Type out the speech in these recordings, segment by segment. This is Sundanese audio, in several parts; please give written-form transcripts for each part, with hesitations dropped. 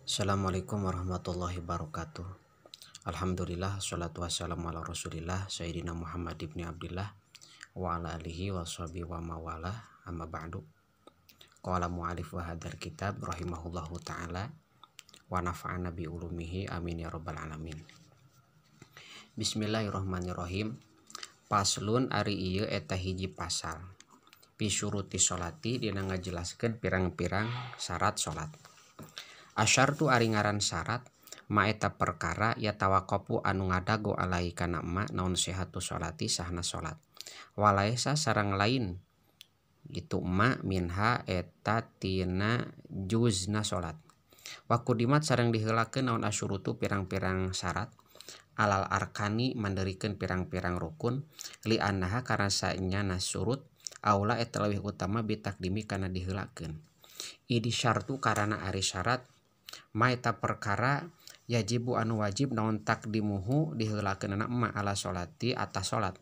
Assalamualaikum warahmatullahi wabarakatuh. Alhamdulillah, salatu wassalamu ala rasulillah Sayyidina Muhammad ibni Abdillah wa ala alihi wa sahbihi wa mawalah, amma ba'du. Qala mu'alif wa hadal kitab rahimahullahu ta'ala wa nafa'ana bi ulumihi amin ya rabbal alamin. Bismillahirrahmanirrahim. Paslun ari ieu eta hiji pasal. Fi syuruti sholati dina ngajelaskeun pirang-pirang syarat salat. Asyartu ari ngaran syarat ma eta perkara ya tawaqafu anu ngadago alai kana ma naon sehatu sholati sahna salat. Walaisa sareng lain gitu ma minha eta tina juzna salat. Wa kudimat sareng diheulakeun naon asyurutu pirang-pirang syarat alal arkani manderikeun pirang-pirang rukun li annaha karena saenyana surut aula eta leuwih utama bitakdimi kana diheulakeun. Idi syartu karana ari syarat ma eta perkara yajibu anu wajib naon takdimuhu diheulakeunana ma ala sholati atas salat.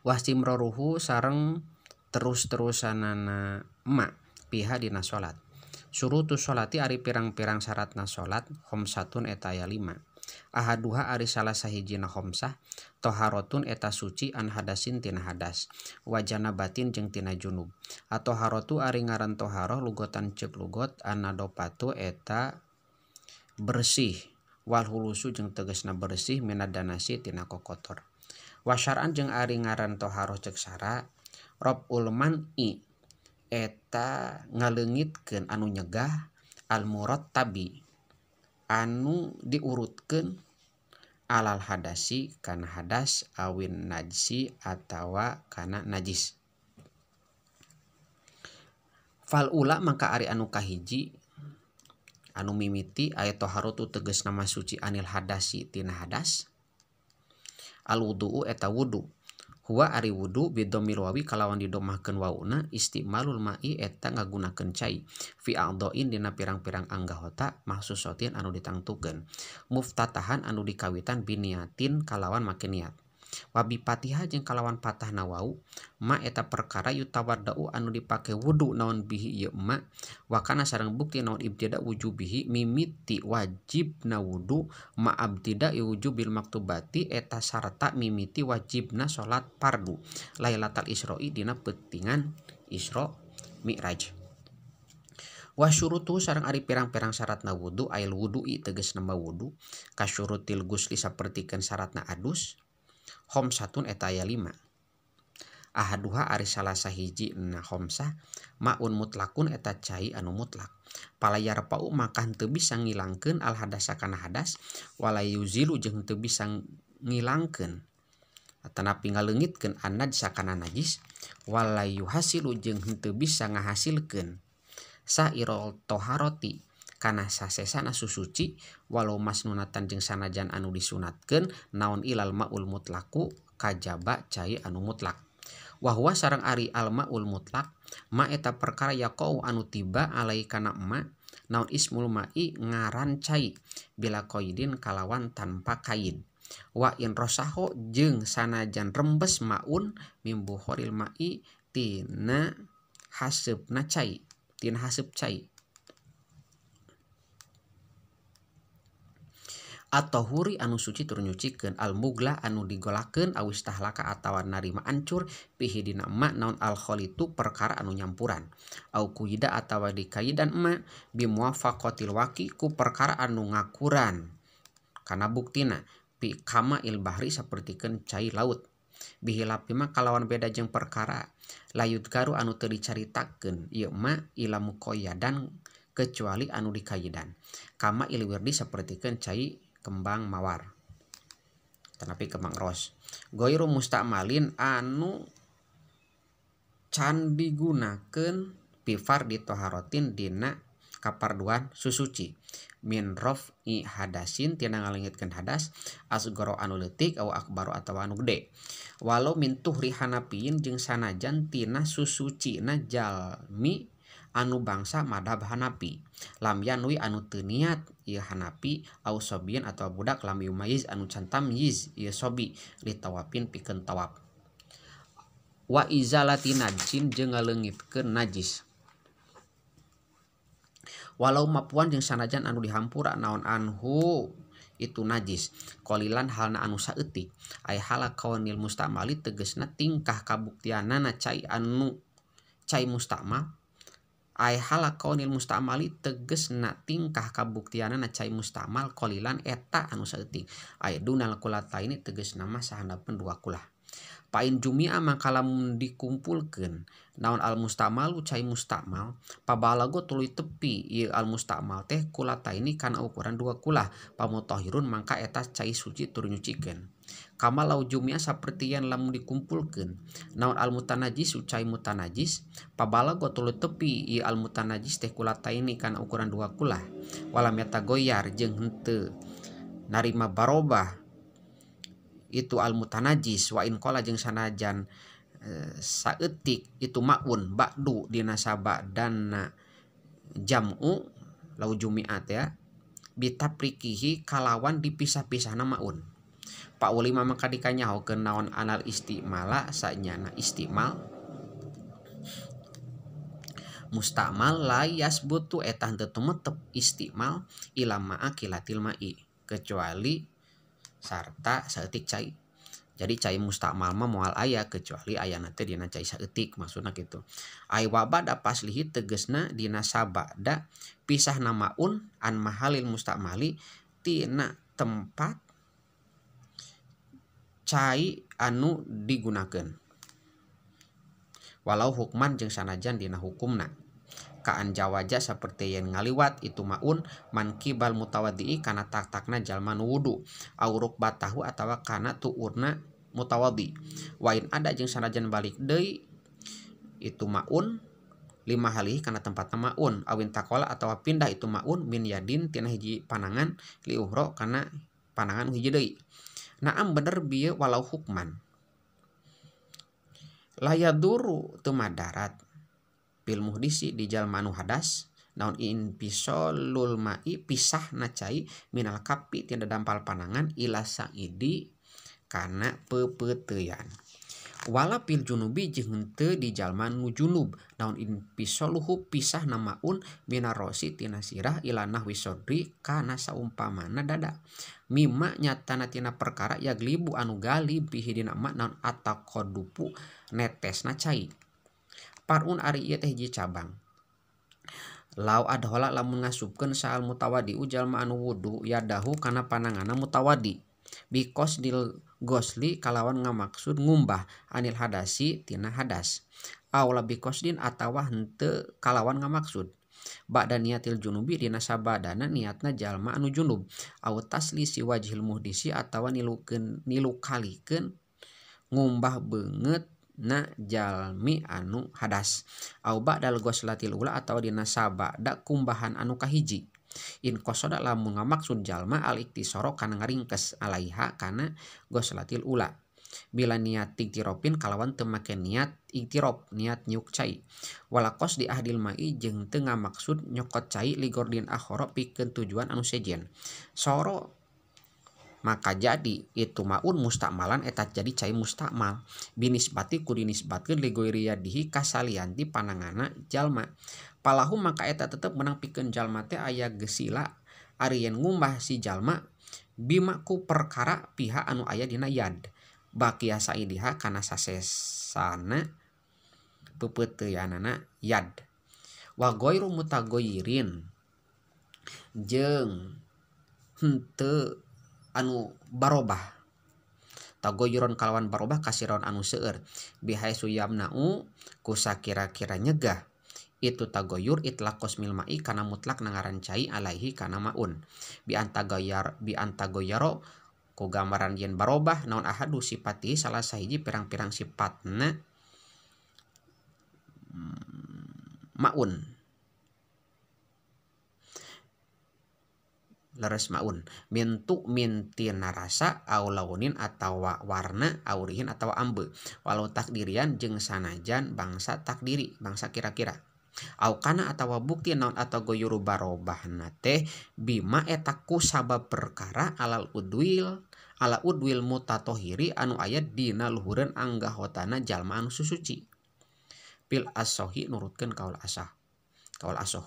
Wastimroruhu sareng terus-terusanana ma piha dina salat. Surutu sholati ari pirang-pirang syaratna salat khomsatun eta aya 5. Ahaduha ari salah sahijina khomsah toharotun eta suci an hadasin tina hadas wajana batin jeung tina junub. Atoharotu ari ngaran toharoh lugotan ceuk lugot anadopatu eta bersih wal hulusu jeung tegasna bersih minadanasi tina kokotor. Wasyar'an jeung ari ngaran toharoh ceuk sara robul man'i eta ngaleungitkeun anu nyegah al murattabi anu diurutkeun alal hadasi kana hadas awin najsi atawa kana najis. Fal ula maka ari anu kahiji anu mimiti aya toharotu tegasna masuci anil hadasi tina hadas. Al wudu'u eta wudu. Huwa ari wudu bidomil wawi kalawan didomahkeun wauna istimalul ma'i eta ngagunakeun cai fi a'dhain dina pirang-pirang anggahota mahsusatin anu ditangtukeun muftatahan anu dikawitan biniatin kalawan make niat wabi patiha jeung kalawan patahna wau ma eta perkara yutawaddau anu dipake wudu naon bihi ieu ma wa kana sareng bukti naon ibtida wujubihi mimiti wajibna wudu ma abtida wujubil maktubati eta sarta mimiti wajibna salat fardu lailatal isro'i dina peutingan Isra Mi'raj. Wa syurutu sareng ari pirang-pirang syaratna wudu ail wudu'i tegasna wudu kasyurutil gusli sapertikeun syaratna adus khomsatun eta aya 5. Ahaduha ari salah sahiji na khomsah maun mutlakun eta cai anu mutlak. Palayar pau maka henteu bisa ngilangkeun al hadasa kana hadas wala yuzilu jeung henteu bisa ngilangkeun atanapi ngaleungitkeun an najsa kana najis wala yuhasilu jeung henteu bisa ngahasilkeun sairul toharoti kana sasesana susuci walau masnunatan jeung sanajan anu disunatkeun naon ilal maul mutlaku kajaba cai anu mutlak. Wa huwa sareng ari al maul mutlak ma eta perkara yaqau anu tiba alai kana ma naon ismul ma'i ngaran cai bila qaidin kalawan tanpa kaid. Wa in rosaho jeung sanajan rembes maun mimbuhoril ma'i tina haseupna cai tina haseup cai. At-tahuri anu suci tur nyucikeun al mugla anu digolakeun awis tahlaka atawa narima ancur pihi dina ma naon al khalitu perkara anu nyampuran au kuida atawa dikaidan ma bimuwafaqatil waqi ku perkara anu ngakuran kana buktina pi kama il bahri sapertikeun cai laut bihilapi ma kalawan beda jeung perkara layudkaru anu teu dicaritakeun ieu ma ila muqayyadan kecuali anu dikaidan kama il wirdi sapertikeun cai kembang mawar tetapi kembang ros goiru musta'malin anu can digunakeun pifar ditoharotin dina kaparduan susuci min raf'i hadasin tina ngaleungitkeun hadas asgoro anu leutik au akbaru atawa anu gede walau min tuhri hanapiin jeung sanajan tina susucina jalmi anu bangsa madhab Hanapi lam yanwi anu teu niat ieu Hanapi au sobian atawa budak lam yumayiz anu can tamyiz ieu sobi litawafin pikeun tawaf. Wa izalati najsin jeung ngaleungitkeun najis. Walau mapuan jeung sanajan anu dihampura naon anhu itu najis qalilan halna anu saeutik ay hala kaunil mustamali tegasna tingkah kabuktianana cai anu cai mustakmal ay hala kaunil mustamali tegesna tingkah kabuktianana cai mustamal qalilan eta anu saeutik ay dunal kulataini tegesna mah sahandapeun dua kulah. Pain jumia maka lamun dikumpulkeun naon al mustamalu cai mustamal pabalago tuluy tepi ieu al mustamal teh kulataini kana ukuran dua kulah pamutahhirun mangka eta cai suci tur nyucikeun. Kama lau jumia saperti yen lamun dikumpulkeun naon al mutanajis cai mutanajis pabalago tuluy tepi ieu al mutanajis teh kulataini kana ukuran dua kulah walam yatagoyar jeung henteu narima barobah itu al mutanajis wa in qala jeung sanajan saeutik itu maun ba'du dina sabadana jam'u lau jumi'at ya bitaprikihi kalawan dipisah-pisahna maun. Pak ulima maka dikanyahokeun naon anal istimala sanyana istimal mustamal la yasbutu eta henteu tumetep istimal ila ma'a kilatil ma'i kecuali sarta saeutik cai. Jadi cai mustakmal mah moal aya kecuali ayana teh dina cai saeutik maksudna kitu. Ai wabada paslihi tegesna dina sabada pisah namaun an mahalil mustakmali tina tempat cai anu digunakeun. Walau hukman jeung sanajan dina hukumna. Kaan jawaja saperti yen ngaliwat itu maun man kibal mutawaddi kana tak-takna jalma nu wudu auruk batahu atawa kana tuurna mutawaddi wain ada jeung sanajan balik deui itu maun lima halih kana tempatna maun awin takola atawa pindah itu maun min yadin tina hiji panangan liuhro kana panangan hiji deui. Naam bener bieu walau hukman layaduru teu madarat pil muhdisi di jalma anu hadas naon in pisolul mai pisah na cai minal kapi tina dampal panangan ila saidi kana pepeuteuyan wala pil junubi jeung henteu di jalma nu junub naon in pisoluhu pisah na maun minarosi tina sirah ila nahwi sodri kana saumpamana dada mima nyatana tina perkara yaglibu anu galib bihi dina ma naon ataqadupu netesna cai. Parun ari ieu teh hiji cabang. Lau adhola lamun ngasupkeun saal mutawadi jalma anu wudu yadahu kana pananganna mutawadi bikos dil gosli kalawan ngamaksud ngumbah anil hadasi tina hadas aw la bikosdin atawa henteu kalawan ngamaksud ba'da niatil junubi dina sabadana niatna jalma anu junub aw taslisi wajhil muhdisi atawa nilukeun nilukalikeun ngumbah beungeut na jalmi anu hadas au ba'dal ghuslatil ula atawa dina sabada kumbahan anu kahiji in qasoda lamun ngamaksud jalma al iktisara kana ngaringkes alaiha kana ghuslatil ula bila niat iktirofin kalawan teu make niat iktirof niat nyuk cai wala qas di ahdil mai jeung teu ngamaksud nyokot cai ligordin akhara pikeun tujuan anu sejen soro maka jadi itu maun mustakmalan eta jadi cai mustakmal binisbati ku dinisbatkeun ligoiri yadihi kasalianti panangana jalma palahu maka eta tetep menang pikeun jalma teh aya gesila ari yen ngumbah si jalma bima ku perkara pihak anu aya dina yad bakia saidiha kana sasesana pepeuteyanana yad wa ghairu mutagoyirin jeung henteu anu barobah tagoyuron kalawan barobah kasiron anu seueur bihaisu yamna'u kusa kira-kira nyegah itu tagoyur itlaq qasmil ma'i kana mutlak nangaran cai alaihi kana maun bi antagoyar bi antagoyaro ku gambaran yen barobah naon ahadu sipati salah sahiji pirang-pirang sifatna maun leres maun mintu mintina rasa au launin atawa warna aurihin atawa ambe walau takdirian jeung sanajan bangsa takdiri bangsa kira-kira au kana atawa bukti naon atau goyuru barobahna teh bima eta ku sabab perkara alal udwil ala udwil mutatohiri anu aya dina luhureun anggahotana jalma anu susuci pil asohi nurutkeun kaul asah kaul asoh.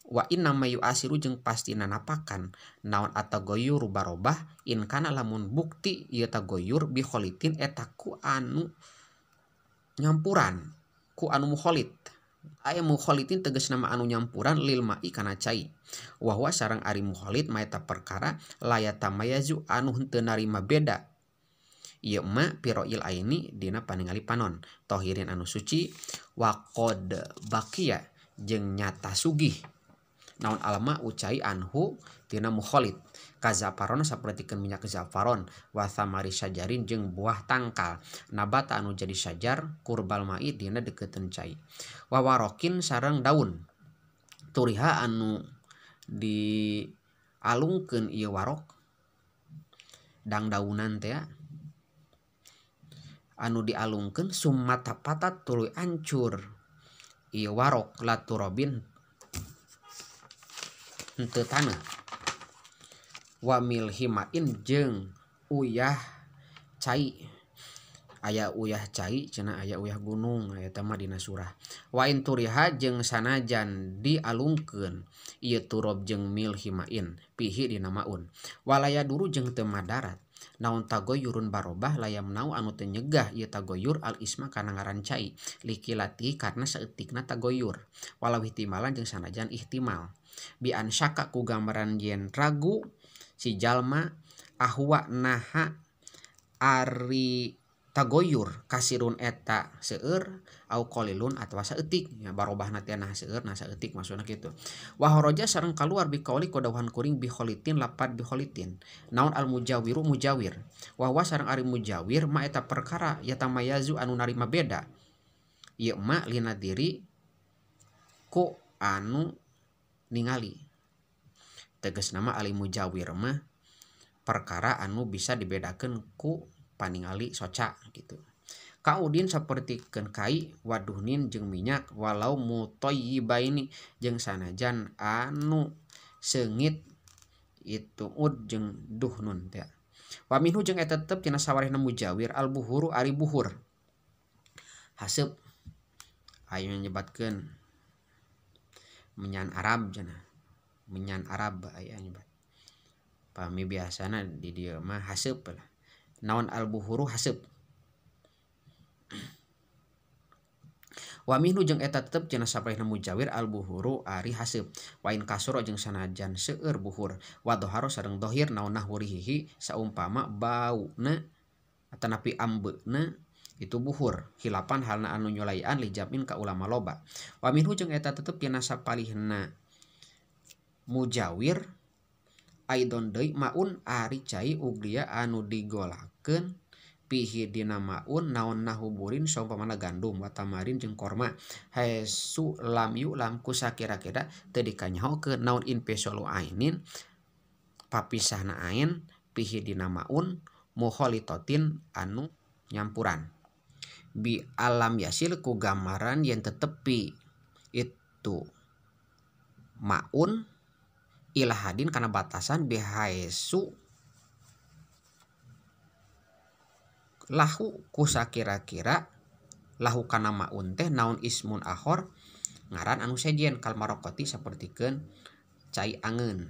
Wa inna mayu asiru jeung pastina napakan naon atagoyur barobah in kana lamun bukti ieu tagoyur bi kholitin eta ku anu nyampuran ku anu mukholit. Aya mukholitin tegasna mah anu nyampuran lil ma'i kana cai. Wa huwa sareng ari mukholit maeta perkara layatamayazu anu henteu narima beda. Ieu ma piroil aini dina paningali panon tohirin anu suci wa qad baqiya jeung nyata sugih. Naon alma ucai anhu tina mukholit kazaparon sapertikeun minyak zafaron wa thamari syajarin jeung buah tangkal nabata anu jadi syajar kurbal mai dina deukeuteun cai wa warokin sareng daun turiha anu dialungkeun ieu warok dangdaunan teh anu dialungkeun sumata patat tuluy ancur ieu warok laturobin henteu taneuh wa milhimain jeung uyah cai aya uyah cai cenah aya uyah gunung eta mah dina surah wa in turiha jeung sanajan dialungkeun ieu turob jeung milhimain pihi dina maun walaya duru jeung teu madarat naon tagoyurun barobah layam nau anu teu nyegah ieu tagoyur al isma kana ngaran cai likilati karena saeutikna tagoyur walau ihtimalan jeung sanajan ihtimal bi ansyaka ku gambaran yen ragu si jalma ahwa naha ari tagoyur kasirun eta seueur au qalilun atawa saeutik ya barobahna teh nah seueur nah saeutik maksudna kitu wa haraja sareng kaluar bi qauli kodawuhan kuring bi kholitin lapad bi kholitin naon al mujawiru mujawir wa huwa sareng ari mujawir ma eta perkara yatamayazu anu narima beda ieu ma linadiri ku anu ningali tegas nama ali mujawir mah perkara anu bisa dibedakeun ku paningali soca gitu. Kaudin sapertikeun kai waduhnin jeung minyak walau mutayyibaini jeung sanajan anu seungit itu ud jeung duhnun teh. Wa minhu jeung eta tetep tina sawarehna mujawir al buhuru ari buhur. Haseup aya nyebatkeun menyan Arab cenah. Menyan Arab aya nyebat. Pami biasana di dieu mah haseup lah. Naon al buhuru haseup. Wa minhu jeung eta tetep cenah saparehna mujawir al buhuru ari haseup. Wa in kasura jeung sanajan seueur buhur. Wa doharo sareng dohir naon nahurihihi saumpama bauna atanapi ambeuna itu buhur hilapan halna anu nyolaian li jamin ka ulama loba. Wa minhu jeung eta tetep cenah sapalihna mujawir aidon deui maun ari cai uglia anu digolakeun pihi dina maun naon nahuburin saumpamana gandum watamarin jeung korma haesu lam yu lam ku sakira-kira teu dikanyahokeun naon infisolu ainin papisahna ain pihi dina maun mukholitotin anu nyampuran bi alam yasil ku gambaran yang tetepi itu maun ilahadin karena batasan bihaesu lahu kusakira-kira lahu kana maun teh naon ismun akhor ngaran anu sejen kalmarokoti sapertikeun cai angeun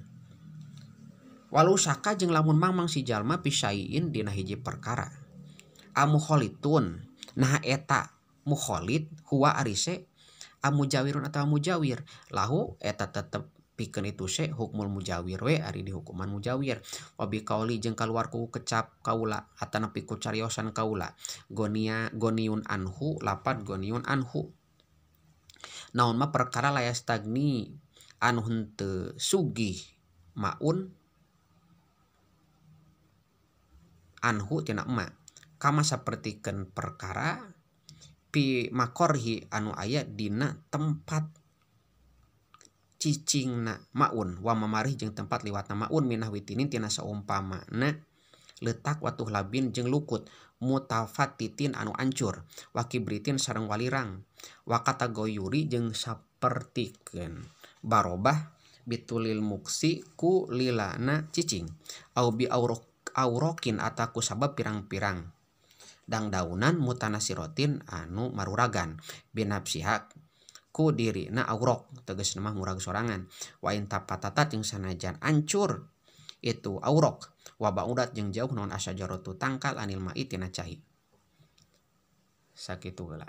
walu saka jeung lamun mangmang si jalma pisaiin dina hiji perkara amukholitun nah eta mukholit huwa arise amujawirun atawa mujawir lahu eta tetep pikeun itu se hukmul mujawir we ari dihukuman mujawir wa bi qauli jeung kaluar ku kecap kaula atanapi ku cariosan kaula gonia goniun anhu lapad goniun anhu naon mah perkara layastagni anu henteu sugih maun anhu tina emak kama sapertikeun perkara pi makorhi anu aya dina tempat cicingna maun wa mamarih jeung tempat liwatna maun minah witinin tina saumpamana letak watuh labin jeung lukut mutafatitin anu ancur wa kibritin sareng walirang wa katagoyuri jeung sapertikeun barobah bitulil muksi ku lilana cicing au bi aurokin ataku sabab pirang-pirang dangdaunan mutanasirotin anu maruragan binapsiha Ku dirina aurok tegasna mah murag sorangan. Wa in tapatatat jeung sanajan ancur itu aurok wa baudat jeung jauh naon asyajaratu tangkal anil ma'i tina cai. Sakitu heula.